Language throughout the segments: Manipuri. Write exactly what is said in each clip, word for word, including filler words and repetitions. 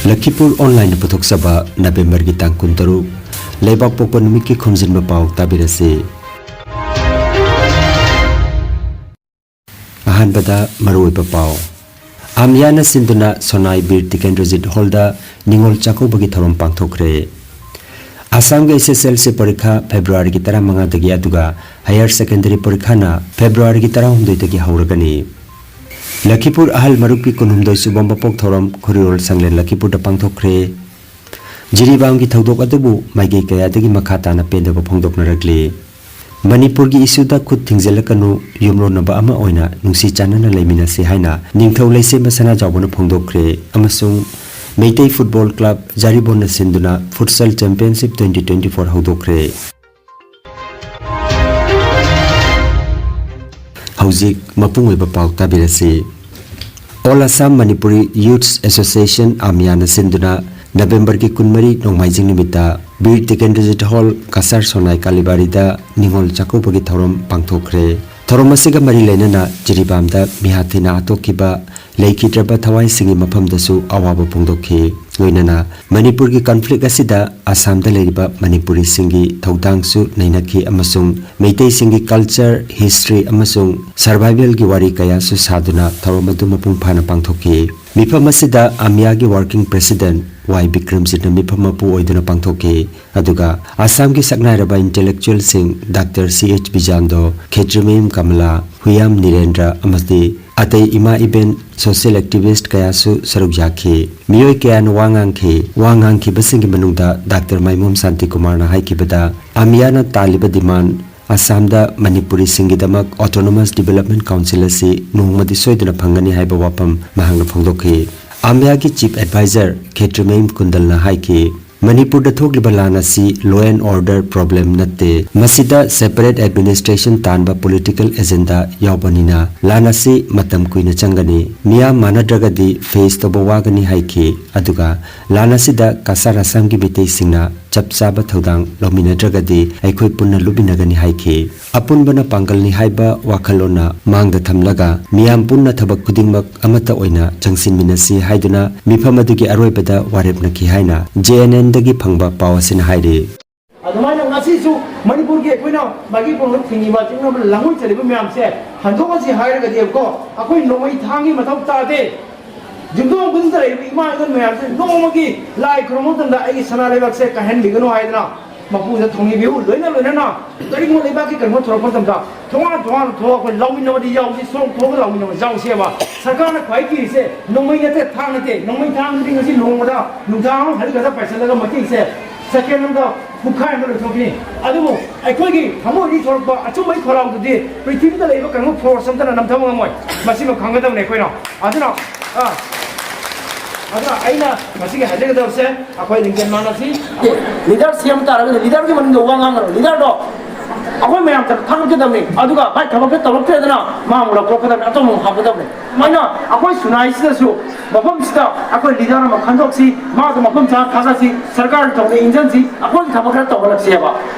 ꯂꯈꯤꯄꯨꯔ ꯑꯣꯟꯂꯥꯏꯟꯅ ꯄꯨꯊꯣꯛꯆꯕ ꯅꯕꯦꯝꯕꯔꯒꯤ ꯇꯥꯡ ꯀꯨꯟꯇꯔꯨꯛ, ꯂꯩꯕꯥꯛꯄꯣꯛꯄ ꯅꯨꯃꯤꯠꯀꯤ ꯈꯣꯝꯖꯤꯟꯕ ꯄꯥꯎ ꯇꯥꯕꯤꯔꯁꯤ꯫ ꯑꯍꯥꯟꯕꯗ ꯃꯔꯨꯑꯣꯏꯕ ꯄꯥꯎ꯫ ꯑꯥꯃꯤꯌꯥꯅ ꯁꯤꯟꯗꯨꯅ ꯁꯣꯅꯥꯏ ꯕꯤꯔ ꯇꯤꯀꯦꯟꯗ꯭ꯔꯖꯤꯠ ꯍꯣꯜꯗ ꯅꯤꯉꯣꯜ ꯆꯥꯛꯀꯧꯕꯒꯤ ꯊꯧꯔꯝ ꯄꯥꯡꯊꯣꯛꯈ꯭ꯔꯦ꯫ ꯑꯁꯥꯝꯒꯤ ꯑꯦꯁ ꯑꯦꯁ ꯑꯦꯜ ꯁꯤ ꯄꯔꯤꯈꯥ ꯐꯦꯕ꯭ꯔꯨꯋꯥꯔꯤꯒꯤ ꯇꯔꯥꯃꯉꯥꯗꯒꯤ, ꯑꯗꯨꯒ ꯍꯥꯌꯔ ꯁꯦꯀꯦꯟꯗꯔꯤ ꯄꯔꯤꯈꯥꯅ ꯐꯦꯕ꯭ꯔꯨꯋꯥꯔꯤꯒꯤ ꯇꯔꯥꯍꯨꯝꯗꯣꯏꯗꯒꯤ ꯍꯧꯔꯒꯅꯤ꯫ ꯂꯈꯤꯄꯨꯔ ꯑꯍꯜ ꯃꯔꯨꯞꯀꯤ ꯀꯨꯟꯍꯨꯝꯗꯣꯏ ꯁꯨꯕ ꯃꯄꯣꯛ ꯊꯧꯔꯝ ꯈꯨꯔꯤꯔꯣꯜ ꯁꯪꯂꯦꯟ ꯂꯈꯤꯄꯨꯔꯗ ꯄꯥꯡꯊꯣꯛꯈ꯭ꯔꯦ꯫ ꯖꯤꯔꯤꯕꯥꯝꯒꯤ ꯊꯧꯗꯣꯛ ꯑꯗꯨꯕꯨ ꯃꯥꯏꯀꯩ ꯀꯌꯥꯗꯒꯤ ꯃꯈꯥ ꯇꯥꯅ ꯄꯦꯟꯗꯕ ꯐꯣꯡꯗꯣꯛꯅꯔꯛꯂꯤ꯫ ꯃꯅꯤꯄꯨꯔꯒꯤ ꯏꯁꯨꯗ ꯈꯨꯠ ꯊꯤꯡꯖꯤꯜꯂꯛꯀꯅꯨ, ꯌꯨꯝꯂꯣꯟꯅꯕ ꯑꯃ ꯑꯣꯏꯅ ꯅꯨꯡꯁꯤ ꯆꯥꯟꯅꯅ ꯂꯩꯃꯤꯟꯅꯁꯤ ꯍꯥꯏꯅ ꯅꯤꯡꯊꯧ ꯂꯩꯁꯦꯝꯕ ꯁꯅꯥꯖꯥꯎꯕꯅ ꯐꯣꯡꯗꯣꯛꯈ꯭ꯔꯦ꯫ ꯑꯃꯁꯨꯡ ꯃꯩꯇꯩ ꯐꯨꯠꯕꯣꯜ ꯀ꯭ꯂꯕ ꯖꯥꯔꯤꯕꯣꯟꯅ ꯁꯤꯟꯗꯨꯅ futsal championship twenty twenty four ꯍꯧꯗꯣꯛꯈ꯭ꯔꯦ꯫ ꯍꯧꯖꯤꯛ ꯃꯄꯨꯡ ꯑꯣꯏꯕ ꯄꯥꯎ ꯇꯥꯕꯤꯔꯁꯤ꯫ ꯑꯣꯜ ꯑꯁꯥꯝ ꯃꯅꯤꯄꯨꯔꯤ ꯌꯨꯊꯁ ꯑꯦꯁꯣꯁꯤꯌꯦꯁꯟ, ꯑꯥꯃꯤꯌꯥꯅ ꯁꯤꯟꯗꯨꯅ ꯅꯕꯦꯝꯕꯔꯒꯤ ꯀꯨꯟꯃꯔꯤ ꯅꯣꯡꯃꯥꯏꯖꯤꯡ ꯅꯨꯃꯤꯠꯇ ꯕꯤꯔ ꯇꯤꯀꯦꯟꯗ꯭ꯔꯖꯤꯠ ꯍꯣꯜ, ꯀꯁꯥꯔ ꯁꯣꯅꯥꯏ ꯀꯥꯂꯤꯕꯥꯔꯤꯗ ꯅꯤꯉꯣꯜ ꯆꯥꯛꯀꯧꯕꯒꯤ ꯊꯧꯔꯝ ꯄꯥꯡꯊꯣꯛꯈ꯭ꯔꯦ꯫ ꯊꯧꯔꯝ ꯑꯁꯤꯒ ꯃꯔꯤ ꯂꯩꯅꯅ ꯖꯤꯔꯤꯕꯥꯝꯗ ꯃꯤꯍꯥꯠ ꯊꯤꯅ ꯍꯥꯠꯇꯣꯛꯈꯤꯕ ꯂꯩꯈꯤꯗ꯭ꯔꯕ ꯊꯋꯥꯏꯁꯤꯡꯒꯤ ꯃꯐꯝꯗꯁꯨ ꯑꯋꯥꯕ ꯐꯣꯡꯗꯣꯛꯈꯤ꯫ ꯂꯣꯏꯅꯅ ꯃꯅꯤꯄꯨꯔꯒꯤ ꯀꯟꯐ꯭ꯂꯤꯛ ꯑꯁꯤꯗ ꯑꯁꯥꯝꯗ ꯂꯩꯔꯤꯕ ꯃꯅꯤꯄꯨꯔꯤꯁꯤꯡꯒꯤ ꯊꯧꯗꯥꯡꯁꯨ ꯅꯩꯅꯈꯤ ꯑꯃꯁꯨꯡ ꯃꯩꯇꯩꯁꯤꯡꯒꯤ ꯀꯜꯆꯔ, ꯍꯤꯁꯇ꯭ꯔꯤ ꯑꯃꯁꯨꯡ ꯁꯔꯚꯥꯏꯚꯦꯜꯒꯤ ꯋꯥꯔꯤ ꯀꯌꯥꯁꯨ ꯁꯥꯗꯨꯅ ꯊꯧꯔꯝ ꯑꯗꯨ ꯃꯄꯨꯡ ꯐꯥꯅ ꯄꯥꯡꯊꯣꯛꯈꯤ꯫ ꯃꯤꯐꯝ ꯑꯁꯤꯗ ꯑꯥꯃꯤꯌꯥꯒꯤ ꯋꯥꯔꯀꯤꯡ ꯄ꯭ꯔꯦꯁꯤꯗꯦꯟꯠ ꯋꯥꯏ ꯕꯤꯀ꯭ꯔꯝꯖꯤꯠꯅ ꯃꯤꯐꯝ ꯃꯄꯨ ꯑꯣꯏꯗꯨꯅ ꯄꯥꯡꯊꯣꯛꯈꯤ꯫ ꯑꯗꯨꯒ ꯑꯁꯥꯝꯒꯤ ꯁꯛꯅꯥꯏꯔꯕ ꯏꯟꯇꯦꯂꯦꯛꯆꯨꯋꯦꯜꯁꯤꯡ ꯗꯥꯛꯇꯔ ꯁꯤ ꯑꯩꯆ ꯕꯤꯖꯥꯟꯗꯣ, ꯈꯦꯇ꯭ꯔꯤꯃꯌꯨꯝ ꯀꯃꯂꯥ, ꯍꯨꯌꯥꯝ ꯅꯤꯔꯦꯟꯗ꯭ꯔ ꯑꯃꯗꯤ ꯑꯇꯩ ꯏꯃꯥ ꯏꯕꯦꯟ ꯁꯣꯁꯤꯌꯦꯜ ꯑꯦꯛꯇꯤꯚꯤꯁ꯭ꯠ ꯀꯌꯥꯁꯨ ꯁꯔꯨꯛ ꯌꯥꯈꯤ꯫ ꯃꯤꯑꯣꯏ ꯀꯌꯥꯅ ꯋꯥ ꯉꯥꯡꯈꯤ꯫ ꯋꯥ ꯉꯥꯡꯈꯤꯕꯁꯤꯡꯒꯤ ꯃꯅꯨꯡꯗ ꯗꯥꯛꯇꯔ ꯃꯥꯏꯃꯣꯝ ꯁꯥꯟꯇꯤꯀꯨꯃꯥꯔꯅ ꯍꯥꯏꯈꯤꯕꯗ, ꯑꯥꯃꯤꯌꯥꯅ ꯇꯥꯜꯂꯤꯕ ꯗꯤꯃꯥꯟ, ꯑꯁꯥꯝꯗ ꯃꯅꯤꯄꯨꯔꯤꯁꯤꯡꯒꯤꯗꯃꯛ ꯑꯣꯇꯣꯅꯣꯃꯁ ꯗꯤꯕꯦꯂꯞꯃꯦꯟꯠ ꯀꯥꯎꯟꯁꯤꯜ ꯑꯁꯤ ꯅꯣꯡꯃꯗꯤ ꯁꯣꯏꯗꯅ ꯐꯪꯒꯅꯤ ꯍꯥꯏꯕ ꯋꯥꯐꯝ ꯃꯍꯥꯛꯅ ꯐꯣꯡꯗꯣꯛꯈꯤ꯫ ꯑꯥꯃꯤꯌꯥꯒꯤ ꯆꯤꯐ ꯑꯦꯗꯚꯥꯏꯖꯔ ꯈꯦꯇ꯭ꯔꯤꯃꯌꯨꯝ ꯀꯨꯟꯗꯜꯅ ꯍꯥꯏꯈꯤ, ꯃꯅꯤꯄꯨꯔꯗ ꯊꯣꯛꯂꯤꯕ ꯂꯥꯟ ꯑꯁꯤ law and order problem ꯅꯠꯇꯦ, ꯃꯁꯤꯗ separate administration ꯇꯥꯟꯕ political agenda ꯌꯥꯎꯕꯅꯤꯅ ꯂꯥꯟ ꯑꯁꯤ ꯃꯇꯝ ꯀꯨꯏꯅ ꯆꯪꯒꯅꯤ, ꯃꯤꯌꯥꯝ ꯃꯥꯟꯅꯗ꯭ꯔꯒꯗꯤ face ꯇꯧꯕ ꯋꯥꯒꯅꯤ ꯍꯥꯏꯈꯤ꯫ ꯑꯗꯨꯒ ꯂꯥꯟ ꯑꯁꯤꯗ ꯀꯁꯥꯔ ꯑꯁꯥꯝꯒꯤ ꯃꯤꯇꯩꯁꯤꯡꯅ ꯆꯞ ꯆꯥꯕ ꯊꯧꯗꯥꯡ ꯂꯧꯃꯤꯟꯅꯗ꯭ꯔꯒꯗꯤ ꯑꯩꯈꯣꯏ ꯄꯨꯟꯅ ꯂꯨꯞꯃꯤꯟꯅꯒꯅꯤ ꯍꯥꯏꯈꯤ꯫ ꯑꯄꯨꯟꯕꯅ ꯄꯥꯡꯒꯜꯅꯤ ꯍꯥꯏꯕ ꯋꯥꯈꯜꯂꯣꯟꯅ ꯃꯥꯡꯗ ꯊꯝꯂꯒ ꯃꯤꯌꯥꯝ ꯄꯨꯟꯅ ꯊꯕꯛ ꯈꯨꯗꯤꯡꯃꯛ ꯑꯃꯠꯇ ꯑꯣꯏꯅ ꯆꯪꯁꯤꯟꯃꯤꯟꯅꯁꯤ ꯍꯥꯏꯗꯨꯅ ꯃꯤꯐꯝ ꯑꯗꯨꯒꯤ ꯑꯔꯣꯏꯕꯗ ꯋꯥꯔꯦꯞꯅꯈꯤ ꯍꯥꯏꯅ JNNꯗꯒꯤ ꯐꯪꯕ ꯄꯥꯎ ꯑꯁꯤꯅ ꯍꯥꯏꯔꯤ꯫ ꯑꯗꯨꯃꯥꯏꯅ ꯉꯁꯤꯁꯨ ꯃꯅꯤꯄꯨꯔꯒꯤ ꯑꯩꯈꯣꯏꯅ ꯃꯥꯒꯤ ꯄꯣꯠꯂꯨꯝ ꯊꯤꯡꯉꯤꯕ ꯆꯤꯡꯅꯕ ꯂꯥꯡꯑꯣꯏ ꯆꯠꯂꯤꯕ ꯃꯌꯥꯝꯁꯦ ꯍꯟꯗꯣꯛꯑꯁꯤ ꯍꯥꯏꯔꯒꯗꯤꯕꯀꯣ, ꯑꯩꯈꯣꯏ ꯅꯣꯡꯃꯩ ꯊꯥꯡꯒꯤ ꯃꯊꯧ ꯇꯥꯗꯦ꯫ ꯌꯨꯝꯊꯣꯡ ꯈꯨꯗꯤꯡꯗ ꯂꯩꯔꯤꯕ ꯏꯃꯥ ꯏꯕꯦꯟ ꯃꯌꯥꯝꯁꯦ ꯅꯣꯡꯃꯒꯤ ꯂꯥꯏ ꯈꯨꯔꯨꯝꯕ ꯃꯇꯝꯗ ꯑꯩꯒꯤ ꯁꯅꯥ ꯂꯩꯕꯥꯛꯁꯦ ꯀꯥꯏꯍꯟꯕꯤꯒꯅꯨ ꯍꯥꯏꯗꯅ ꯃꯄꯨꯗ ꯊꯧꯅꯤꯕꯤꯌꯨ꯫ ꯂꯣꯏꯅ ꯂꯣꯏꯅꯅ ꯀꯔꯤꯒꯨꯝꯕ ꯂꯩꯕꯥꯛꯀꯤ ꯀꯔꯤꯒꯨꯝꯕ ꯊꯣꯔꯛꯄ ꯃꯇꯝꯗ ꯊꯣꯡꯒꯥꯟ ꯊꯣꯡꯒꯥꯟ ꯊꯣꯛꯑꯒ ꯑꯩꯈꯣꯏ ꯂꯥꯎꯃꯤꯟꯅꯕꯗꯤ ꯌꯥꯎꯁꯤ, ꯁꯣꯔꯣꯛ ꯊꯣꯛꯑꯒ ꯂꯥꯎꯃꯤꯟꯅꯕ ꯌꯥꯎꯁꯦꯕ꯫ ꯁꯔꯀꯥꯔꯅ ꯈ꯭ꯋꯥꯏ ꯀꯤꯔꯤꯁꯦ ꯅꯣꯡꯃꯩ ꯅꯠꯇꯦ, ꯊꯥꯡ ꯅꯠꯇꯦ꯫ ꯅꯣꯡꯃꯩ ꯊꯥꯡꯗꯨꯗꯤ ꯉꯁꯤ ꯂꯨꯍꯣꯡꯕꯗ ꯅꯨꯡꯗꯥꯡ ꯑꯃ ꯍꯜꯂꯒ ꯄꯥꯏꯁꯤꯜꯂꯒ ꯃꯩꯇꯩꯁꯦ ꯁꯦꯀꯦꯟ ꯑꯃꯗ ꯄꯨꯡꯈꯥꯏ ꯑꯃꯗ ꯂꯣꯏꯊꯣꯛꯈꯤꯅꯤ꯫ ꯑꯗꯨꯕꯨ ꯑꯩꯈꯣꯏꯒꯤ ꯊꯃꯣꯏꯗꯒꯤ ꯊꯣꯛꯂꯛꯄ ꯑꯆꯨꯝꯕꯒꯤ ꯈꯣꯜꯂꯥꯎꯗꯨꯗꯤ ꯄ꯭ꯔꯤꯊꯤꯕꯤꯗ ꯂꯩꯕ ꯀꯔꯤꯒꯨꯝꯕ ꯐꯣꯔꯁ ꯑꯃꯇꯅ ꯅꯝꯊꯕ ꯉꯝꯃꯣꯏ꯫ ꯃꯁꯤꯃ ꯈꯪꯒꯗꯕꯅꯤ ꯑꯩꯈꯣꯏꯅ꯫ ꯑꯗꯨꯅ, ꯑꯥ, ꯑꯗꯨꯅ ꯑꯩꯅ ꯉꯁꯤꯒꯤ ꯍꯥꯏꯖꯒꯗꯕꯁꯦ, ꯑꯩꯈꯣꯏ ꯂꯤꯡꯖꯦꯜ ꯃꯥꯟꯅꯁꯤ꯫ ꯂꯤꯗꯔ ꯁꯦꯝꯕ ꯇꯥꯔꯒꯗꯤ ꯂꯤꯗꯔꯒꯤ ꯃꯅꯤꯡꯗ ꯋꯥ ꯉꯥꯡꯒꯅꯨ꯫ ꯂꯤꯗꯔꯗꯣ ꯑꯩꯈꯣꯏ ꯃꯌꯥꯝ ꯊꯥꯒꯠꯀꯗꯕꯅꯤ꯫ ꯑꯗꯨꯒ ꯃꯥꯏ ꯊꯕꯛꯁꯦ ꯇꯧꯔꯛꯇ꯭ꯔꯦꯗꯅ ꯃꯥ ꯑꯃꯨꯛ ꯂꯧꯊꯣꯛꯀꯗꯕꯅꯤ, ꯑꯇꯣꯞꯄ ꯑꯃꯨꯛ ꯍꯥꯞꯀꯗꯕꯅꯤ꯫ ꯁꯨꯃꯥꯏꯅ ꯑꯩꯈꯣꯏ ꯁꯨꯅꯥꯏꯁꯤꯗꯁꯨ ꯃꯐꯝꯁꯤꯗ ꯑꯩꯈꯣꯏ ꯂꯤꯗꯔ ꯑꯃ ꯈꯟꯗꯣꯛꯁꯤ, ꯃꯥꯗꯣ ꯃꯐꯝ ꯆꯥꯅ ꯊꯥꯒꯠꯁꯤ, ꯁꯔꯀꯥꯔꯒꯤ ꯊꯧꯅ ꯏꯟꯖꯟꯁꯤ, ꯑꯩꯈꯣꯏꯒꯤ ꯊꯕꯛ ꯈꯔ ꯇꯧꯍꯜꯂꯛꯁꯦꯕ꯫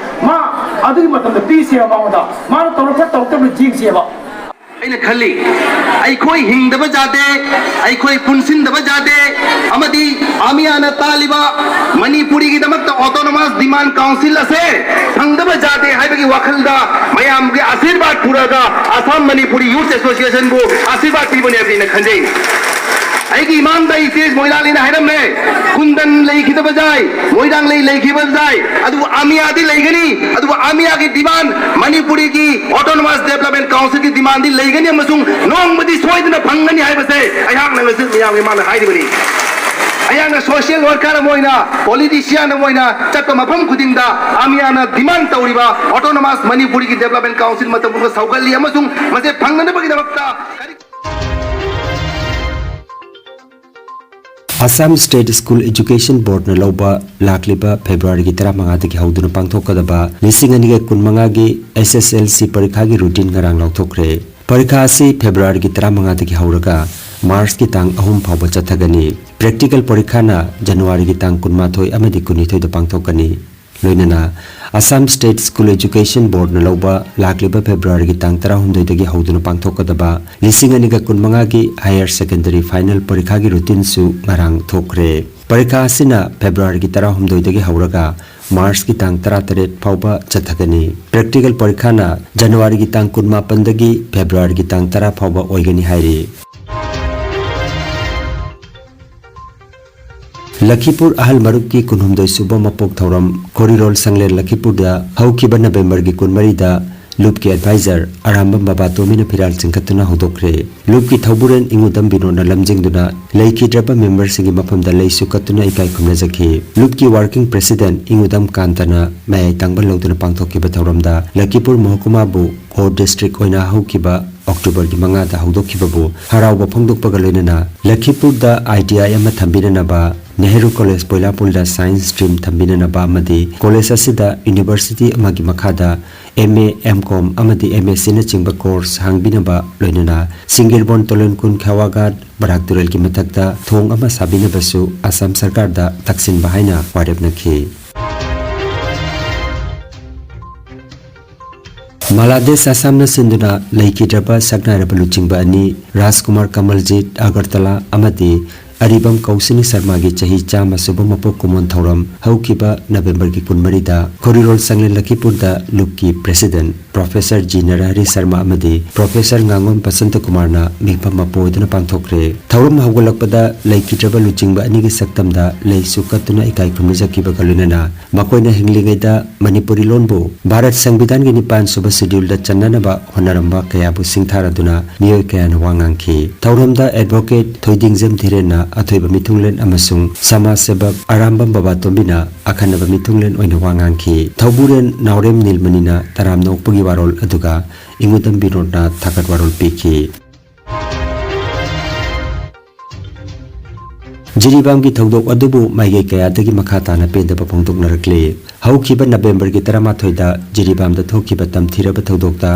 ꯃꯥ ꯑꯗꯨꯒꯤ ꯃꯇꯝꯗ ꯄꯤꯁꯦꯕ ꯃꯉꯣꯟꯗ꯫ ꯃꯥꯅ ꯇꯧꯔꯛꯄ꯭ꯔꯥ ꯇꯧꯔꯛꯇꯕ꯭ꯔꯥ ꯌꯦꯡꯁꯦꯕ꯫ ꯑꯩꯅ ꯈꯜꯂꯤ, ꯑꯩꯈꯣꯏ ꯍꯤꯡꯗꯕ ꯌꯥꯗꯦ, ꯑꯩꯈꯣꯏ ꯄꯨꯟꯁꯤꯟꯗꯕ ꯌꯥꯗꯦ, ꯑꯃꯗꯤ ꯑꯃꯤꯌꯥꯅ ꯇꯥꯜꯂꯤꯕ ꯃꯅꯤꯄꯨꯔꯤꯒꯤꯗꯃꯛꯇ autonomous demand council ꯑꯁꯦ ꯐꯪꯗꯕ ꯌꯥꯗꯦ ꯍꯥꯏꯕꯒꯤ ꯋꯥꯈꯜꯗ ꯃꯌꯥꯝꯒꯤ ꯑꯁꯤꯔꯕꯥꯗ ꯄꯨꯔꯒ Assam Manipuri Youth Associationꯕꯨ ꯑꯁꯤꯔꯕꯥꯗ ꯄꯤꯕꯅꯦ ꯍꯥꯏꯕꯁꯤ ꯑꯩꯅ ꯈꯟꯖꯩ꯫ ꯑꯩꯒꯤ ꯏꯃꯥꯡꯗ ꯏꯆꯦ ꯃꯣꯏꯔꯥꯡꯂꯩꯅ ꯍꯥꯏꯔꯝꯃꯦ, ꯀꯨꯟꯗꯟ ꯂꯩꯈꯤꯗꯕ ꯌꯥꯏ, ꯃꯣꯏꯔꯥꯡꯂꯩ ꯂꯩꯈꯤꯕ ꯌꯥꯏ, ꯑꯗꯨꯕꯨ ꯑꯃꯤꯌꯥꯗꯤ ꯂꯩꯒꯅꯤ꯫ ꯑꯗꯨꯕꯨ ꯑꯃꯤꯌꯥꯒꯤ demand, ꯃꯅꯤꯄꯨꯔꯤꯒꯤ autonomous development councilꯒꯤ demandꯗꯤ ꯂꯩꯒꯅꯤ ꯑꯃꯁꯨꯡ ꯅꯣꯡꯃꯗꯤ ꯁꯣꯏꯗꯅ ꯐꯪꯒꯅꯤ ꯍꯥꯏꯕꯁꯦ ꯑꯩꯍꯥꯛꯅ ꯉꯁꯤ ꯃꯤꯌꯥꯝꯒꯤ ꯃꯥꯡꯗ ꯍꯥꯏꯔꯤꯕꯅꯤ꯫ ꯑꯩꯍꯥꯛꯅ social worker ꯑꯃ ꯑꯣꯏꯅ, politician ꯑꯃ ꯑꯣꯏꯅ ꯆꯠꯄ ꯃꯐꯝ ꯈꯨꯗꯤꯡꯗ ꯑꯃꯤꯌꯥꯅ demand ꯇꯧꯔꯤꯕ autonomous ꯃꯅꯤꯄꯨꯔꯤꯒꯤ development council ꯃꯇꯝ ꯄꯨꯝꯕꯗ ꯁꯧꯒꯠꯂꯤ ꯑꯃꯁꯨꯡ ꯃꯁꯤ ꯐꯪꯅꯅꯕꯒꯤꯗꯃꯛꯇ ꯀꯔꯤ Assam State School Education Boardꯅ ꯂꯧꯕ ꯂꯥꯛꯂꯤꯕ ꯐꯦꯕ꯭ꯔꯨꯋꯥꯔꯤꯒꯤ ꯇꯔꯥꯃꯉꯥꯗꯒꯤ ꯍꯧꯗꯨꯅ ꯄꯥꯡꯊꯣꯛꯀꯗꯕ ꯂꯤꯁꯤꯡ ꯑꯅꯤꯒ ꯀꯨꯟꯃꯉꯥꯒꯤ SSLC ꯄꯔꯤꯈꯥꯒꯤ routine ꯉꯔꯥꯡ ꯂꯥꯎꯊꯣꯛꯈ꯭ꯔꯦ꯫ ꯄꯔꯤꯈꯥ ꯑꯁꯤ ꯐꯦꯕ꯭ꯔꯨꯋꯥꯔꯤꯒꯤ ꯇꯔꯥꯃꯉꯥꯗꯒꯤ ꯍꯧꯔꯒ ꯃꯥꯔꯆꯀꯤ ꯇꯥꯡ ꯑꯍꯨꯝ ꯐꯥꯎꯕ ꯆꯠꯊꯒꯅꯤ꯫ ꯄ꯭ꯔꯦꯛꯇꯤꯀꯦꯜ ꯄꯔꯤꯈꯥꯅ ꯖꯅꯋꯥꯔꯤꯒꯤ ꯇꯥꯡ ꯀꯨꯟꯃꯥꯊꯣꯏ ꯑꯃꯗꯤ ꯀꯨꯟꯅꯤꯊꯣꯏꯗ ꯄꯥꯡꯊꯣꯛꯀꯅꯤ꯫ ꯂꯣꯏꯅꯅ ꯑꯁꯥꯝ ꯁ꯭ꯇꯦꯠ ꯁ꯭ꯀꯨꯜ ꯑꯦꯖꯨꯀꯦꯁꯟ ꯕꯣꯔꯗꯅ ꯂꯧꯕ ꯂꯥꯛꯂꯤꯕ ꯐꯦꯕ꯭ꯔꯨꯋꯥꯔꯤꯒꯤ ꯇꯥꯡ ꯇꯔꯥꯍꯨꯝꯗꯣꯏꯗꯒꯤ ꯍꯧꯗꯨꯅ ꯄꯥꯡꯊꯣꯛꯀꯗꯕ ꯂꯤꯁꯤꯡ ꯑꯅꯤꯒ ꯀꯨꯟꯃꯉꯥꯒꯤ ꯍꯥꯌꯔ ꯁꯦꯀꯦꯟꯗꯔꯤ ꯐꯥꯏꯅꯦꯜ ꯄꯔꯤꯈꯥꯒꯤ ꯔꯨꯇꯤꯟꯁꯨ ꯉꯔꯥꯡ ꯊꯣꯛꯈ꯭ꯔꯦ꯫ ꯄꯔꯤꯈꯥ ꯑꯁꯤꯅ ꯐꯦꯕ꯭ꯔꯨꯋꯥꯔꯤꯒꯤ ꯇꯔꯥꯍꯨꯝꯗꯣꯏꯗꯒꯤ ꯍꯧꯔꯒ ꯃꯥꯔꯆꯀꯤ ꯇꯥꯡ ꯇꯔꯥꯇꯔꯦꯠ ꯐꯥꯎꯕ ꯆꯠꯊꯒꯅꯤ꯫ ꯄ꯭ꯔꯦꯛꯇꯤꯀꯦꯜ ꯄꯔꯤꯈꯥꯅ ꯖꯅꯋꯥꯔꯤꯒꯤ ꯇꯥꯡ ꯀꯨꯟꯃꯥꯄꯟꯗꯒꯤ ꯐꯦꯕ꯭ꯔꯨꯋꯥꯔꯤꯒꯤ ꯇꯥꯡ ꯇꯔꯥ ꯐꯥꯎꯕ ꯑꯣꯏꯒꯅꯤ ꯍꯥꯏꯔꯤ꯫ ꯂꯈꯤꯄꯨꯔ ꯑꯍꯜ ꯃꯔꯨꯞꯀꯤ ꯀꯨꯟꯍꯨꯝꯗꯣꯏ ꯁꯨꯕ ꯃꯄꯣꯛ ꯊꯧꯔꯝ ꯈꯣꯔꯤꯔꯣꯜ ꯁꯪꯂꯦꯟ ꯂꯈꯤꯄꯨꯔꯗ ꯍꯧꯈꯤꯕ ꯅꯕꯦꯝꯕꯔꯒꯤ ꯀꯨꯟꯃꯔꯤꯗ ꯂꯨꯞꯀꯤ ꯑꯦꯗꯚꯥꯏꯖꯔ ꯑꯔꯥꯝꯕꯝ ꯕꯕꯥꯇꯣꯝꯕꯤꯅ ꯐꯤꯔꯥꯜ ꯆꯤꯡꯈꯠꯇꯨꯅ ꯍꯧꯗꯣꯛꯈ꯭ꯔꯦ꯫ ꯂꯨꯞꯀꯤ ꯊꯧꯕꯨꯔꯦꯟ ꯏꯉꯨꯗꯝ ꯕꯤꯅꯣꯗꯅ ꯂꯝꯖꯤꯡꯗꯨꯅ ꯂꯩꯈꯤꯗ꯭ꯔꯕ ꯃꯦꯝꯕꯔꯁꯤꯡꯒꯤ ꯃꯐꯝꯗ ꯂꯩꯁꯨ ꯀꯠꯇꯨꯅ ꯏꯀꯥꯏ ꯈꯨꯝꯅꯖꯈꯤ꯫ ꯂꯨꯞꯀꯤ ꯋꯥꯔꯀꯤꯡ ꯄ꯭ꯔꯦꯁꯤꯗꯦꯟꯠ ꯏꯉꯨꯗꯝ ꯀꯥꯟꯇꯅ ꯃꯌꯥꯏ ꯇꯥꯡꯕ ꯂꯧꯗꯨꯅ ꯄꯥꯡꯊꯣꯛꯈꯤꯕ ꯊꯧꯔꯝꯗ ꯂꯈꯤꯄꯨꯔ ꯃꯍꯀꯨꯃꯥꯕꯨ ꯀꯣ ꯗꯤꯁꯇ꯭ꯔꯤꯛ ꯑꯣꯏꯅ ꯍꯧꯈꯤꯕ ꯑꯣꯛꯇꯣꯕꯔꯒꯤ ꯃꯉꯥꯗ ꯍꯧꯗꯣꯛꯈꯤꯕꯕꯨ ꯍꯔꯥꯎꯕ ꯐꯣꯡꯗꯣꯛꯄꯒ ꯂꯣꯏꯅꯅ ꯂꯈꯤꯄꯨꯔꯗ ꯑꯥꯏ ꯇꯤ ꯑꯥꯏ ꯑꯃ ꯊꯝꯕꯤꯅꯅꯕ, ꯅꯦꯍꯔꯨ ꯀꯣꯂꯦꯖ ꯄꯣꯏꯂꯥꯄꯨꯜꯗ ꯁꯥꯏꯟꯁ ꯁ꯭ꯇ꯭ꯔꯤꯝ ꯊꯝꯕꯤꯅꯅꯕ ꯑꯃꯗꯤ ꯀꯣꯂꯦꯖ ꯑꯁꯤꯗ ꯌꯨꯅꯤꯚꯔꯁꯤꯇꯤ ꯑꯃꯒꯤ ꯃꯈꯥꯗ ꯑꯦꯝ ꯑꯦ, ꯑꯦꯝ ꯀꯣꯝ ꯑꯃꯗꯤ ꯑꯦꯝ ꯑꯦꯁ ꯁꯤꯅꯆꯤꯡꯕ ꯀꯣꯔꯁ ꯍꯥꯡꯕꯤꯅꯕ, ꯂꯣꯏꯅꯅ ꯁꯤꯡꯒꯤꯔꯕꯣꯟ ꯇꯣꯂꯣꯟꯀꯨꯟ ꯈꯦꯋꯥꯒꯥꯠ ꯕꯔꯥꯛ ꯇꯨꯔꯦꯜꯒꯤ ꯃꯊꯛꯇ ꯊꯣꯡ ꯑꯃ ꯁꯥꯕꯤꯅꯕꯁꯨ ꯑꯁꯥꯝ ꯁꯔꯀꯥꯔꯗ ꯇꯛꯁꯤꯟꯕ ꯍꯥꯏꯅ ꯋꯥꯔꯦꯞꯅꯈꯤ꯫ ꯃꯥꯂꯥꯗꯦꯁ ꯑꯁꯥꯝꯅ ꯁꯤꯟꯗꯨꯅ ꯂꯩꯈꯤꯗ꯭ꯔꯕ ꯁꯛꯅꯥꯏꯔꯕ ꯂꯨꯆꯤꯡꯕ ꯑꯅꯤ, ꯔꯥꯖꯀꯨꯃꯥꯔ ꯀꯃꯜꯖꯤꯠ ꯑꯒꯔꯇꯂꯥ ꯑꯃꯗꯤ ꯑꯔꯤꯕꯝ ꯀꯧꯁꯤꯅꯤ ꯁꯔꯃꯥꯒꯤ ꯆꯍꯤ ꯆꯥꯝꯃ ꯁꯨꯕ ꯃꯄꯣꯛ ꯀꯨꯝꯑꯣꯟ ꯊꯧꯔꯝ ꯍꯧꯈꯤꯕ ꯅꯕꯦꯝꯕꯔꯒꯤ ꯀꯨꯟꯃꯔꯤꯗ ꯈꯣꯔꯤꯔꯣꯜ ꯁꯪꯂꯦꯟ ꯂꯈꯤꯄꯨꯔꯗ ꯂꯨꯞꯀꯤ ꯄ꯭ꯔꯦꯁꯤꯗꯦꯟꯠ ꯄ꯭ꯔꯣꯐꯦꯁꯔ ꯖꯤ ꯅꯔꯍꯔꯤ ꯁꯔꯃꯥ ꯑꯃꯗꯤ ꯄ꯭ꯔꯣꯐꯦꯁꯔ ꯉꯥꯉꯣꯝ ꯕꯁꯟꯇ ꯀꯨꯃꯥꯔꯅ ꯃꯤꯐꯝ ꯑꯃ ꯄꯣꯏꯗꯨꯅ ꯄꯥꯡꯊꯣꯛꯈ꯭ꯔꯦ꯫ ꯊꯧꯔꯝ ꯍꯧꯒꯠꯂꯛꯄꯗ ꯂꯩꯈꯤꯗ꯭ꯔꯕ ꯂꯨꯆꯤꯡꯕ ꯑꯅꯤꯒꯤ ꯁꯛꯇꯝꯗ ꯂꯩꯁꯨ ꯀꯠꯇꯨꯅ ꯏꯀꯥꯏ ꯈꯨꯝꯅꯖꯈꯤꯕꯒ ꯂꯣꯏꯅꯅ ꯃꯈꯣꯏꯅ ꯍꯤꯡꯂꯤꯉꯩꯗ ꯃꯅꯤꯄꯨꯔꯤ ꯂꯣꯟꯕꯨ ꯚꯥꯔꯠ ꯁꯪꯕꯤꯙꯥꯟꯒꯤ ꯅꯤꯄꯥꯟ ꯁꯨꯕ ꯁꯦꯗ꯭ꯌꯨꯜꯗ ꯆꯟꯅꯅꯕ ꯍꯣꯠꯅꯔꯝꯕ ꯀꯌꯥꯕꯨ ꯁꯤꯡꯊꯥꯔꯗꯨꯅ ꯃꯤꯑꯣꯏ ꯀꯌꯥꯅ ꯋꯥ ꯉꯥꯡꯈꯤ꯫ ꯊꯧꯔꯝꯗ ꯑꯦꯗꯚꯣꯀꯦꯠ ꯊꯣꯏꯗꯤꯡꯖꯝ ꯙꯤꯔꯦꯟꯅ ꯑꯊꯣꯏꯕ ꯃꯤꯊꯨꯡꯂꯦꯟ ꯑꯃꯁꯨꯡ ꯁꯃꯥꯖ ꯁꯦꯕꯛ ꯑꯔꯥꯝꯕꯝ ꯕꯕꯥꯇꯣꯝꯕꯤꯅ ꯑꯈꯟꯅꯕ ꯃꯤꯊꯨꯡꯂꯦꯟ ꯑꯣꯏꯅ ꯋꯥ ꯉꯥꯡꯈꯤ꯫ ꯊꯧꯕꯨꯔꯦꯟ ꯅꯥꯎꯔꯦꯝ ꯅꯤꯜꯃꯅꯤꯅ ꯇꯔꯥꯝꯅ ꯑꯣꯛꯄꯒꯤ ꯋꯥꯔꯣꯜ ꯑꯗꯨꯒ ꯏꯉꯨꯗꯝ ꯕꯤꯅꯣꯗꯅ ꯊꯥꯒꯠ ꯋꯥꯔꯣꯜ ꯄꯤꯈꯤ꯫ ꯖꯤꯔꯤꯕꯥꯝꯒꯤ ꯊꯧꯗꯣꯛ ꯑꯗꯨꯕꯨ ꯃꯥꯏꯀꯩ ꯀꯌꯥꯗꯒꯤ ꯃꯈꯥ ꯇꯥꯅ ꯄꯦꯟꯗꯕ ꯐꯣꯡꯗꯣꯛꯅꯔꯛꯂꯤ꯫ ꯍꯧꯈꯤꯕ ꯅꯕꯦꯝꯕꯔꯒꯤ ꯇꯔꯥꯃꯥꯊꯣꯏꯗ ꯖꯤꯔꯤꯕꯥꯝꯗ ꯊꯣꯛꯈꯤꯕ ꯇꯝꯊꯤꯔꯕ ꯊꯧꯗꯣꯛꯇ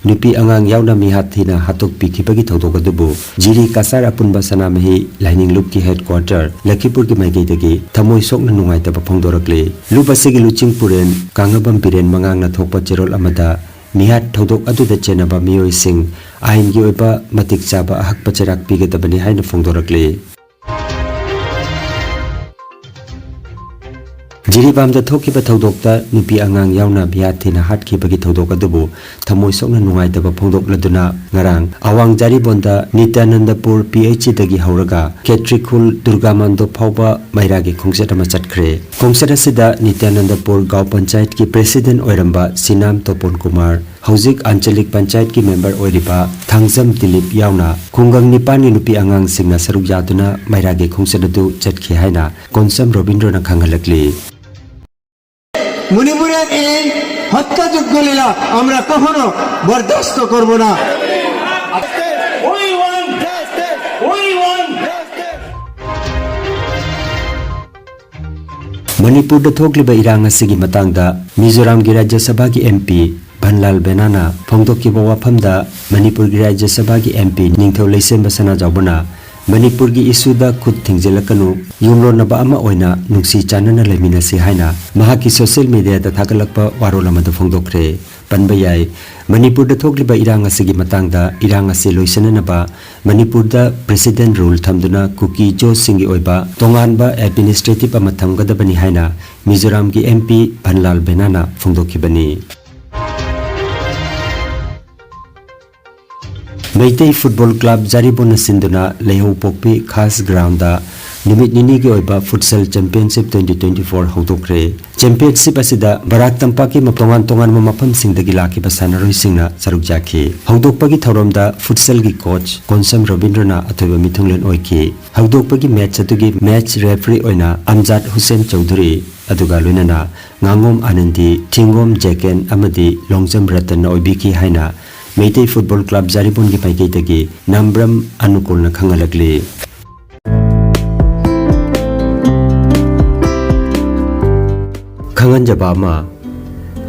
ꯅꯨꯄꯤ ꯑꯉꯥꯡ ꯌꯥꯎꯅ ꯃꯤꯍꯥꯠ ꯊꯤꯅ ꯍꯥꯠꯇꯣꯛꯄꯤꯈꯤꯕꯒꯤ ꯊꯧꯗꯣꯛ ꯑꯗꯨꯕꯨ ꯖꯤꯔꯤ ꯀꯆꯥꯔ ꯑꯄꯨꯟꯕ ꯁꯅꯥꯃꯍꯤ ꯂꯥꯏꯅꯤꯡ ꯂꯨꯞꯀꯤ headquarter ꯂꯈꯤꯄꯨꯔꯒꯤ ꯃꯥꯏꯀꯩꯗꯒꯤ ꯊꯃꯣꯏ ꯁꯣꯛꯅ ꯅꯨꯡꯉꯥꯏꯇꯕ ꯐꯣꯡꯗꯣꯔꯛꯂꯤ꯫ ꯂꯨꯞ ꯑꯁꯤꯒꯤ ꯂꯨꯆꯤꯡ ꯄꯨꯔꯦꯟ ꯀꯥꯡꯉꯕꯝ ꯕꯤꯔꯦꯟ ꯃꯉꯥꯡꯅ ꯊꯣꯛꯄ ꯆꯦꯔꯣꯜ ꯑꯃꯗ ꯃꯤꯍꯥꯠ ꯊꯧꯗꯣꯛ ꯑꯗꯨꯗ ꯆꯦꯟꯅꯕ ꯃꯤꯑꯣꯏꯁꯤꯡ ꯑꯥꯏꯟꯒꯤ ꯑꯣꯏꯕ ꯃꯇꯤꯛ ꯆꯥꯕ ꯑꯍꯛꯄ ꯆꯩꯔꯥꯛ ꯄꯤꯒꯗꯕꯅꯤ ꯍꯥꯏꯅ ꯐꯣꯡꯗꯣꯔꯛꯂꯤ꯫ ꯖꯤꯔꯤꯕꯥꯝꯗ ꯊꯣꯛꯈꯤꯕ ꯊꯧꯗꯣꯛꯇ ꯅꯨꯄꯤ ꯑꯉꯥꯡ ꯌꯥꯎꯅ ꯃꯤꯍꯥꯠ ꯊꯤꯅ ꯍꯥꯠꯈꯤꯕꯒꯤ ꯊꯧꯗꯣꯛ ꯑꯗꯨꯕꯨ ꯊꯃꯣꯏ ꯁꯣꯛꯅ ꯅꯨꯡꯉꯥꯏꯇꯕ ꯐꯣꯡꯗꯣꯛꯂꯗꯨꯅ ꯉꯔꯥꯡ ꯑꯋꯥꯡ ꯖꯥꯔꯤꯕꯣꯟꯗ ꯅꯤꯇ꯭ꯌꯥꯅꯟꯗꯄꯨꯔ ꯄꯤ ꯑꯩꯆ ꯁꯤꯗꯒꯤ ꯍꯧꯔꯒ ꯀꯦꯇ꯭ꯔꯤꯈꯨꯜ ꯗꯨꯔꯒꯥ ꯃꯟꯗꯣꯞ ꯐꯥꯎꯕ ꯃꯩꯔꯥꯒꯤ ꯈꯣꯡꯆꯠ ꯑꯃ ꯆꯠꯈ꯭ꯔꯦ꯫ ꯈꯣꯡꯆꯠ ꯑꯁꯤꯗ ꯅꯤꯇ꯭ꯌꯥꯅꯟꯗꯄꯨꯔ ꯒꯥꯎ ꯄꯟꯆꯥꯌꯠꯀꯤ president ꯑꯣꯏꯔꯝꯕ ꯁꯤꯅꯥꯝ ꯇꯣꯄꯣꯟ ꯀꯨꯃꯥꯔ, ꯍꯧꯖꯤꯛ ꯑꯟꯆꯂꯤꯛ ꯄꯟꯆꯥꯌꯠꯀꯤ member ꯑꯣꯏꯔꯤꯕ ꯊꯥꯡꯖꯝ ꯗꯤꯂꯤꯞ ꯌꯥꯎꯅ ꯈꯨꯡꯒꯪ ꯅꯤꯄꯥꯟꯒꯤ ꯅꯨꯄꯤ ꯑꯉꯥꯡꯁꯤꯡꯅ ꯁꯔꯨꯛ ꯌꯥꯗꯨꯅ ꯃꯩꯔꯥꯒꯤ ꯈꯣꯡꯆꯠ ꯑꯗꯨ ꯆꯠꯈꯤ ꯍꯥꯏꯅ ꯀꯣꯟꯁꯝ ꯔꯣꯕꯤꯟꯗ꯭ꯔꯣꯅ ꯈꯪꯍꯜꯂꯛꯂꯤ꯫ মণিপুরের এই হত্যাযোগ্য লীলা আমরা কখনো বরদাস্ত করব না। We want justice! We want justice! ꯃꯅꯤꯄꯨꯔꯗ ꯊꯣꯛꯂꯤꯕ ꯏꯔꯥꯡ ꯑꯁꯤꯒꯤ ꯃꯇꯥꯡꯗ ꯃꯤꯖꯣꯔꯥꯝꯒꯤ ꯔꯥꯖ꯭ꯌ ꯁꯚꯥꯒꯤ MP ꯚꯟꯂꯥꯜ ꯕꯦꯅꯥꯅ ꯐꯣꯡꯗꯣꯛꯈꯤꯕ ꯋꯥꯐꯝꯗ ꯃꯅꯤꯄꯨꯔꯒꯤ ꯔꯥꯖ꯭ꯌ ꯁꯚꯥꯒꯤ MP ꯅꯤꯡꯊꯧ ꯂꯩꯁꯦꯝꯕ ꯁꯅꯥꯖꯥꯎꯕꯅ ꯃꯅꯤꯄꯨꯔꯒꯤ issueꯗ ꯈꯨꯠ ꯊꯤꯡꯖꯤꯜꯂꯛꯀꯅꯨ, ꯌꯨꯝꯂꯣꯟꯅꯕ ꯑꯃ ꯑꯣꯏꯅ ꯅꯨꯡꯁꯤ ꯆꯥꯟꯅꯅ ꯂꯩꯃꯤꯟꯅꯁꯤ ꯍꯥꯏꯅ ꯃꯍꯥꯛꯀꯤ social mediaꯗ ꯊꯥꯒꯠꯂꯛꯄ ꯋꯥꯔꯣꯜ ꯑꯃꯗ ꯐꯣꯡꯗꯣꯛꯈ꯭ꯔꯦ꯫ ꯄꯟꯕ ꯌꯥꯏ, ꯃꯅꯤꯄꯨꯔꯗ ꯊꯣꯛꯂꯤꯕ ꯏꯔꯥꯡ ꯑꯁꯤꯒꯤ ꯃꯇꯥꯡꯗ ꯏꯔꯥꯡ ꯑꯁꯤ ꯂꯣꯏꯁꯤꯟꯅꯅꯕ ꯃꯅꯤꯄꯨꯔꯗ president rule ꯊꯝꯗꯨꯅ ꯀꯨꯀꯤ ꯖꯣꯁꯁꯤꯡꯒꯤ ꯑꯣꯏꯕ ꯇꯣꯉꯥꯟꯕ administrative ꯑꯃ ꯊꯝꯒꯗꯕꯅꯤ ꯍꯥꯏꯅ ꯃꯤꯖꯣꯔꯥꯝꯒꯤ MP ꯚꯟꯂꯥꯜ ꯕꯦꯅꯥꯅ ꯐꯣꯡꯗꯣꯛꯈꯤꯕꯅꯤ꯫ ꯃꯩꯇꯩ Football Club ꯖꯥꯔꯤꯕꯣꯟꯅ ꯁꯤꯟꯗꯨꯅ ꯂꯩꯍꯧꯄꯣꯛꯄꯤ ꯈꯥꯁ groundꯗ ꯅꯨꯃꯤꯠ ꯅꯤꯅꯤꯒꯤ ꯑꯣꯏꯕ Futsal Championship twenty twenty-four ꯍꯧꯗꯣꯛꯈ꯭ꯔꯦ꯫ Championship ꯑꯁꯤꯗ ꯕꯔꯥꯛ ꯇꯝꯄꯥꯛꯀꯤ ꯇꯣꯉꯥꯟ ꯇꯣꯉꯥꯟꯕ ꯃꯐꯝꯁꯤꯡꯗꯒꯤ ꯂꯥꯛꯈꯤꯕ ꯁꯥꯟꯅꯔꯣꯏꯁꯤꯡꯅ ꯁꯔꯨꯛ ꯌꯥꯈꯤ꯫ ꯍꯧꯗꯣꯛꯄꯒꯤ ꯊꯧꯔꯝꯗ futsalꯒꯤ coach ꯀꯣꯟꯁꯝ ꯔꯕꯤꯟꯗ꯭ꯔꯅ ꯑꯊꯣꯏꯕ ꯃꯤꯊꯨꯡꯂꯦꯟ ꯑꯣꯏꯈꯤ꯫ ꯍꯧꯗꯣꯛꯄꯒꯤ match ꯑꯗꯨꯒꯤ match referee ꯑꯣꯏꯅ ꯑꯝꯖꯥꯗ ꯍꯨꯁꯦꯟ ꯆꯧꯙꯨꯔꯤ, ꯑꯗꯨꯒ ꯂꯣꯏꯅꯅ ꯉꯥꯉꯣꯝ ꯑꯥꯅꯟꯗꯤ, ꯊꯤꯡꯒꯣꯝ ꯖꯦꯀꯦꯟ ꯑꯃꯗꯤ ꯂꯣꯡꯖꯝ ꯔꯇꯟꯅ ꯑꯣꯏꯕꯤꯈꯤ ꯍꯥꯏꯅ ꯃꯩꯇꯩ Football Club ꯖꯥꯔꯤꯕꯣꯟꯒꯤ ꯃꯥꯏꯀꯩꯗꯒꯤ ꯅꯥꯝꯕ꯭ꯔꯝ ꯑꯅꯨꯀꯨꯜꯅ ꯈꯪꯍꯜꯂꯛꯂꯤ꯫ ꯈꯪꯍꯟꯖꯕ ꯑꯃ,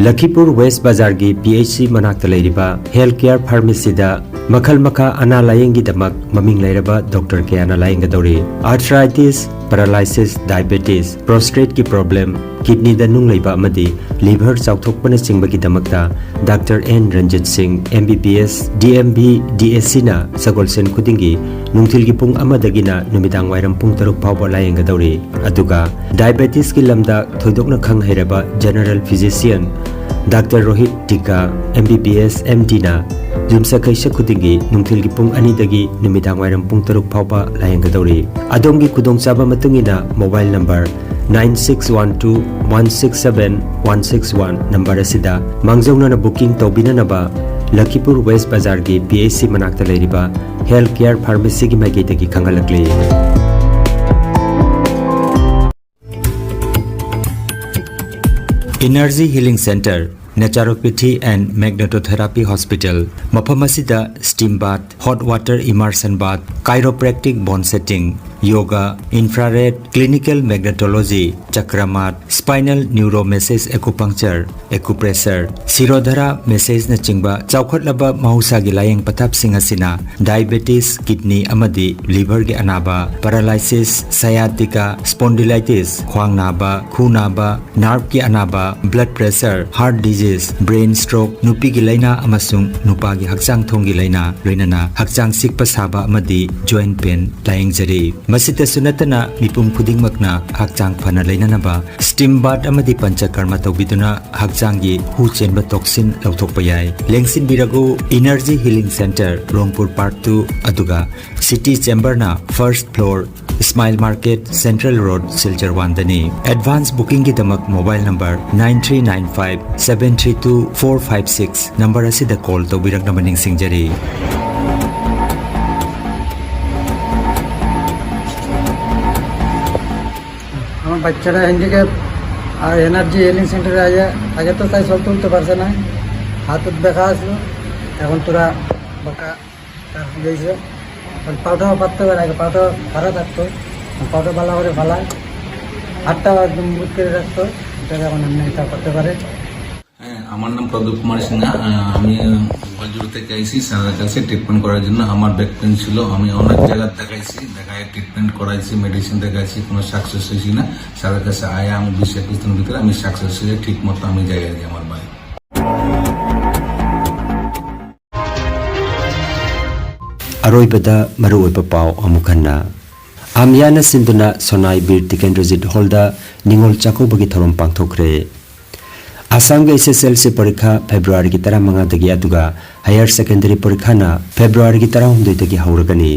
ꯂꯈꯤꯄꯨꯔ ꯋꯦꯁ ꯕꯖꯥꯔꯒꯤ ꯄꯤ ꯑꯩꯆ ꯁꯤ ꯃꯅꯥꯛꯇ ꯂꯩꯔꯤꯕ ꯍꯦꯜꯊ ꯀꯦꯌꯔ ꯐꯥꯔꯃꯥꯁꯤꯗ ꯃꯈꯜ ꯃꯈꯥ ꯑꯅꯥ ꯂꯥꯌꯦꯡꯒꯤꯗꯃꯛ ꯃꯃꯤꯡ ꯂꯩꯔꯕ ꯗꯣꯛꯇꯔ ꯀꯌꯥꯅ ꯂꯥꯌꯦꯡꯒꯗꯧꯔꯤ꯫ ꯑꯥꯔꯊ꯭ꯔꯥꯏꯇꯤꯁ, ꯄꯦꯔꯥꯂꯥꯏꯁꯤꯁ, ꯗꯥꯏꯕꯦꯇꯤꯁ, ꯄ꯭ꯔꯣꯁꯇ꯭ꯔꯦꯠꯀꯤ ꯄ꯭ꯔꯣꯕ꯭ꯂꯦꯝ, ꯀꯤꯗꯅꯤꯗ ꯅꯨꯡ ꯂꯩꯕ ꯑꯃꯗꯤ ꯂꯤꯚꯔ ꯆꯥꯎꯊꯣꯛꯄꯅꯆꯤꯡꯕꯒꯤꯗꯃꯛꯇ doctor N Ranjit Singh, M B B S, D M B, D S ꯁꯤꯅ ꯁꯒꯣꯜꯁꯦꯟ ꯈꯨꯗꯤꯡꯒꯤ ꯅꯨꯡꯊꯤꯜꯒꯤ ꯄꯨꯡ ꯑꯃꯗꯒꯤꯅ ꯅꯨꯃꯤꯗꯥꯡ ꯋꯥꯏꯔꯝ ꯄꯨꯡ ꯇꯔꯨꯛ ꯐꯥꯎꯕ ꯂꯥꯌꯦꯡꯒꯗꯧꯔꯤ꯫ ꯑꯗꯨꯒ ꯗꯥꯏꯕꯦꯇꯤꯁꯀꯤ ꯂꯝꯗ ꯊꯣꯏꯗꯣꯛꯅ ꯈꯪ ꯍꯩꯔꯕ ꯖꯦꯅꯔꯦꯜ ꯐꯤꯖꯤꯁꯤꯌꯟ ꯗꯥꯛꯇꯔ ꯔꯣꯍꯤꯠ ꯇꯤꯀꯥ, ꯑꯦꯝ ꯕꯤ ꯕꯤ ꯑꯦꯁ, ꯑꯦꯝ ꯗꯤꯅ ꯌꯨꯝꯁꯀꯩꯁ ꯈꯨꯗꯤꯡꯒꯤ ꯅꯨꯡꯊꯤꯜꯒꯤ ꯄꯨꯡ ꯑꯅꯤꯗꯒꯤ ꯅꯨꯃꯤꯗꯥꯡ ꯋꯥꯏꯔꯝ ꯄꯨꯡ ꯇꯔꯨꯛ ꯐꯥꯎꯕ ꯂꯥꯌꯦꯡꯒꯗꯧꯔꯤ꯫ ꯑꯗꯣꯝꯒꯤ ꯈꯨꯗꯣꯡꯆꯥꯕ ꯃꯇꯨꯡ ꯏꯟꯅ mobile number nine six one two one six seven one six one number ꯑꯁꯤꯗ ꯃꯥꯡꯖꯧꯅꯅ ꯕꯨꯀꯤꯡ ꯇꯧꯕꯤꯅꯅꯕ ꯂꯈꯤꯄꯨꯔ ꯋꯦꯁ ꯕꯖꯥꯔꯒꯤ ꯄꯤ ꯑꯩꯆ ꯁꯤ ꯃꯅꯥꯛꯇ ꯂꯩꯔꯤꯕ ꯍꯦꯜꯊ ꯀꯦꯌꯔ ꯐꯥꯔꯃꯥꯁꯤꯒꯤ ꯃꯥꯏꯀꯩꯗꯒꯤ ꯈꯪꯍꯜꯂꯛꯂꯤ꯫ Energy Healing Center, Naturopathy and Magnetotherapy Hospital, ꯃꯐꯝ ꯑꯁꯤꯗ steam bath, hot water immersion bath, chiropractic bone setting, yoga, infrared, clinical magnetology, ꯆꯀ꯭ꯔ ꯃꯥꯠ, spinal neuromassage acupuncture, acupressure, ꯁꯤꯔꯣꯙꯔꯥ ꯃꯦꯁꯦꯖꯅꯆꯤꯡꯕ ꯆꯥꯎꯈꯠꯂꯕ ꯃꯍꯧꯁꯥꯒꯤ ꯂꯥꯌꯦꯡ ꯄꯊꯥꯞꯁꯤꯡ ꯑꯁꯤꯅ diabetes, kidney ꯑꯃꯗꯤ liverꯒꯤ ꯑꯅꯥꯕ, paralysis, sciatica, spondylitis, ꯈ꯭ꯋꯥꯡ ꯅꯥꯕ, ꯈꯨ ꯅꯥꯕ, nerveꯀꯤ ꯑꯅꯥꯕ, blood pressure, heart disease, brain stroke, ꯅꯨꯄꯤꯒꯤ ꯂꯥꯏꯅꯥ ꯑꯃꯁꯨꯡ ꯅꯨꯄꯥꯒꯤ ꯍꯛꯆꯥꯡ ꯊꯣꯡꯒꯤ ꯂꯥꯏꯅꯥ, ꯂꯣꯏꯅꯅ ꯍꯛꯆꯥꯡ ꯆꯤꯛꯄ ꯁꯥꯕ ꯑꯃꯗꯤ joint pain ꯂꯥꯌꯦꯡꯖꯔꯤ꯫ ꯃꯁꯤꯇꯁꯨ ꯅꯠꯇꯅ ꯃꯤꯄꯨꯝ ꯈꯨꯗꯤꯡꯃꯛꯅ ꯍꯛꯆꯥꯡ ꯐꯅ ꯂꯩꯅꯅꯕ steam bath ꯑꯃꯗꯤ ꯄꯟꯆꯀꯔꯃ ꯇꯧꯕꯤꯗꯨꯅ ꯍꯛꯆꯥꯡꯒꯤ ꯍꯨ ꯆꯦꯟꯕ toxin ꯂꯧꯊꯣꯛꯄ ꯌꯥꯏ꯫ ꯂꯦꯡꯁꯤꯟꯕꯤꯔꯒꯨ, Energy Healing Center, ꯔꯣꯡꯄꯨꯔ Park two, ꯑꯗꯨꯒ City Chamberꯅ first floor, Smile Market, Central Road, Silchar one ꯗꯅꯤ꯫ Advance bookingꯒꯤꯗꯃꯛ mobile number nine three nine five seven three two four five six number ꯑꯁꯤꯗ call ꯇꯧꯕꯤꯔꯛꯅꯕ ꯅꯤꯡꯁꯤꯡꯖꯔꯤ꯫ আমার বাচ্চাটা হ্যান্ডিক্যাপ, আর এনার্জি হিলিং সেন্টারে আগে, আগে তো তাই চলতে উঠতে পারছে না, হাতত ব্যথা আসলো, এখন তোরা বাঁকা তার হয়েছে। এখন পাউটা পাততে পারে, আগে পাউটা খারাপ থাকতো, পাউটা ভালো করে ফালায়, হাতটা একদম বুট করে রাখতো, এটা এখন এমনি এটা করতে পারে। আমার নাম প্রদীপ কুমার সিনহা। আহ, আমি গোয়ালজুড়ি থেকে আইছি স্যারের কাছে ট্রিটমেন্ট করার জন্য। আমার ব্যাক পেন ছিল, আমি অনেক জায়গা দেখাইছি, দেখায় ট্রিটমেন্ট করাইছি, মেডিসিন দেখাইছি, কোনো সাকসেস হয়েছি না। স্যারের কাছে আয়া আমি বিশ একুশ দিনের ভিতরে আমি সাকসেস হয়ে ঠিক মতো আমি যাই আর কি আমার বাড়ি। ꯑꯔꯣꯏꯕꯗ ꯃꯔꯨꯑꯣꯏꯕ ꯄꯥꯎ ꯑꯃꯨꯛ ꯍꯟꯅ꯫ ꯑꯃꯤꯌꯥꯅ ꯁꯤꯟꯗꯨꯅ ꯁꯣꯅꯥꯏ ꯕꯤꯔ ꯇꯤꯀꯦꯟꯗ꯭ꯔꯖꯤꯠ ꯍꯣꯜꯗ ꯅꯤꯉꯣꯜ ꯆꯥꯛꯀꯧꯕꯒꯤ ꯊꯧꯔꯝ ꯄꯥꯡꯊꯣꯛꯈ꯭ꯔꯦ꯫ ꯑꯁꯥꯝꯒꯤ ꯑꯦꯁ ꯑꯦꯁ ꯑꯦꯜ ꯁꯤ ꯄꯔꯤꯈꯥ ꯐꯦꯕ꯭ꯔꯨꯋꯥꯔꯤꯒꯤ ꯇꯔꯥꯃꯉꯥꯗꯒꯤ, ꯑꯗꯨꯒ ꯍꯥꯌꯔ ꯁꯦꯀꯦꯟꯗꯔꯤ ꯄꯔꯤꯈꯥꯅ ꯐꯦꯕ꯭ꯔꯨꯋꯥꯔꯤꯒꯤ ꯇꯔꯥꯍꯨꯝꯗꯣꯏꯗꯒꯤ ꯍꯧꯔꯒꯅꯤ꯫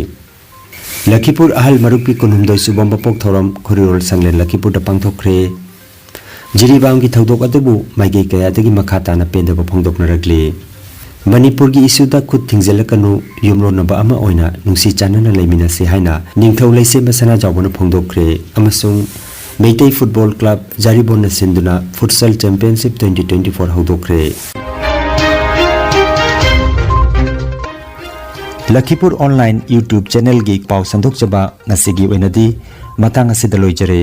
ꯂꯈꯤꯄꯨꯔ ꯑꯍꯜ ꯃꯔꯨꯞꯀꯤ ꯀꯨꯟꯍꯨꯝꯗꯣꯏ ꯁꯨꯕ ꯃꯄꯣꯛ ꯊꯧꯔꯝ ꯈꯨꯔꯤꯔꯣꯜ ꯁꯪꯂꯦꯟ ꯂꯈꯤꯄꯨꯔꯗ ꯄꯥꯡꯊꯣꯛꯈ꯭ꯔꯦ꯫ ꯖꯤꯔꯤꯕꯥꯝꯒꯤ ꯊꯧꯗꯣꯛ ꯑꯗꯨꯕꯨ ꯃꯥꯏꯀꯩ ꯀꯌꯥꯗꯒꯤ ꯃꯈꯥ ꯇꯥꯅ ꯄꯦꯟꯗꯕ ꯐꯣꯡꯗꯣꯛꯅꯔꯛꯂꯤ꯫ ꯃꯅꯤꯄꯨꯔꯒꯤ ꯏꯁꯨꯗ ꯈꯨꯠ ꯊꯤꯡꯖꯤꯜꯂꯛꯀꯅꯨ, ꯌꯨꯝꯂꯣꯟꯅꯕ ꯑꯃ ꯑꯣꯏꯅ ꯅꯨꯡꯁꯤ ꯆꯥꯟꯅꯅ ꯂꯩꯃꯤꯟꯅꯁꯤ ꯍꯥꯏꯅ ꯅꯤꯡꯊꯧ ꯂꯩꯁꯦꯝꯕ ꯁꯅꯥꯖꯥꯎꯕꯅ ꯐꯣꯡꯗꯣꯛꯈ꯭ꯔꯦ꯫ ꯑꯃꯁꯨꯡ ꯃꯩꯇꯩ ꯐꯨꯠꯕꯣꯜ ꯀ꯭ꯂꯕ ꯖꯥꯔꯤꯕꯣꯟꯅ ꯁꯤꯟꯗꯨꯅ futsal championship twenty twenty four ꯍꯧꯗꯣꯛꯈ꯭ꯔꯦ꯫ ꯂꯈꯤꯄꯨꯔ ꯑꯣꯟꯂꯥꯏꯟ ꯌꯨꯇ꯭ꯌꯨꯕ ꯆꯦꯅꯦꯜꯒꯤ ꯄꯥꯎ ꯁꯟꯗꯣꯛꯆꯕ ꯉꯁꯤꯒꯤ ꯑꯣꯏꯅꯗꯤ ꯃꯇꯥꯡ ꯑꯁꯤꯗ ꯂꯣꯏꯖꯔꯦ꯫